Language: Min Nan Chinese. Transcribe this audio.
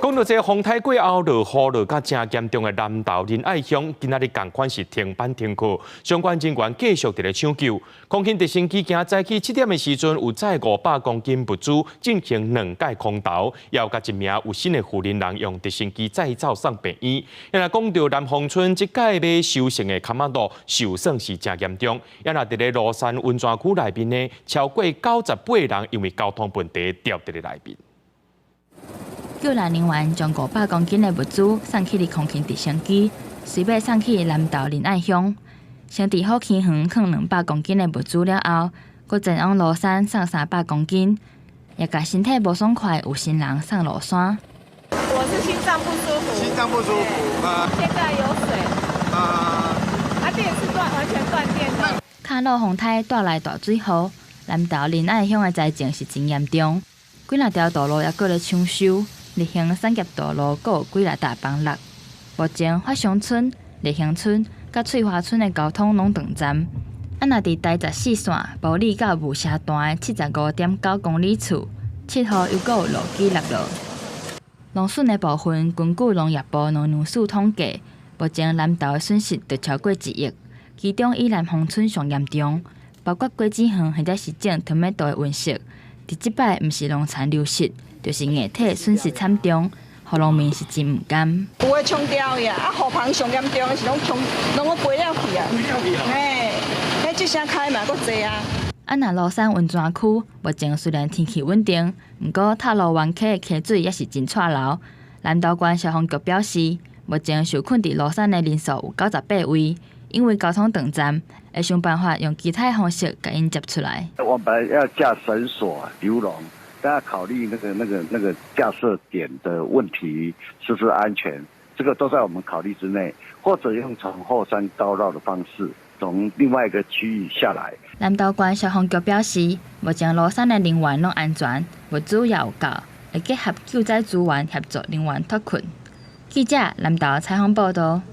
講到這風颱過後，落雨落甲誠嚴重的南投仁愛鄉，今仔日仝款是停班停課，相關人員繼續佇咧搶救。空勤直升機今早起7點的時陣，有載500公斤物資進行兩擺空投，又共一名有身的婦人用直升機載走送病院。若講到南豐村這擺欲修成的崁仔路受損是誠嚴重，也若佇咧蘆山溫泉區內面呢，超過98人因為交通問題牢佇咧內面。救援人員將500公斤的物資送去佇空勤直升機，隨欲送去南投仁愛鄉。先佇好溪園囥200公斤的物資了後，閣前往蘆山送300公斤，也共身體無爽快有身人送落山。我是心臟不舒服，心臟不舒服啊！現在有水啊，啊電是斷，完全斷電的。卡努風颱帶來大水雨，南投仁愛鄉的災情是真嚴重，幾若條道路猶閣咧搶修。日興產業道路閣有幾若搭崩落，目前發祥村、日興村佮翠華村的交通攏斷站。啊，若佇台14線埔里到霧社段的75.9公里處，7號又閣有路基落落。農損的部分，根據農業部農糧署統計，目前南投的損失就超過1億，其中以南豐村上嚴重，包括果子園或者是種糖蜜豆的溫室，佇這擺毋是農田流失，就是硬體損失慘重，予農民是真毋甘。有的沖掉去啊，啊雨棚上嚴重的是攏沖，攏閣飛了去啊。嘿，彼這聲開嘛閣濟啊。啊，若蘆山溫泉區目前雖然天氣穩定，毋過塔路灣溪的溪水也是真掣流。南投縣消防局表示，目前受困佇蘆山的人數有98位，因為交通斷站，會想辦法用其他方式共𪜶接出來。我本來要架繩索遊龍。但要考慮那個架設點的問題是不是安全，這個都在我們考慮之內，或者用從後山高繞的方式，從另外一個區域下來。南投縣消防局表示，目前蘆山的人員攏安全，物資也有夠，會結合救災資源協助人員脫困。記者南投採訪報道。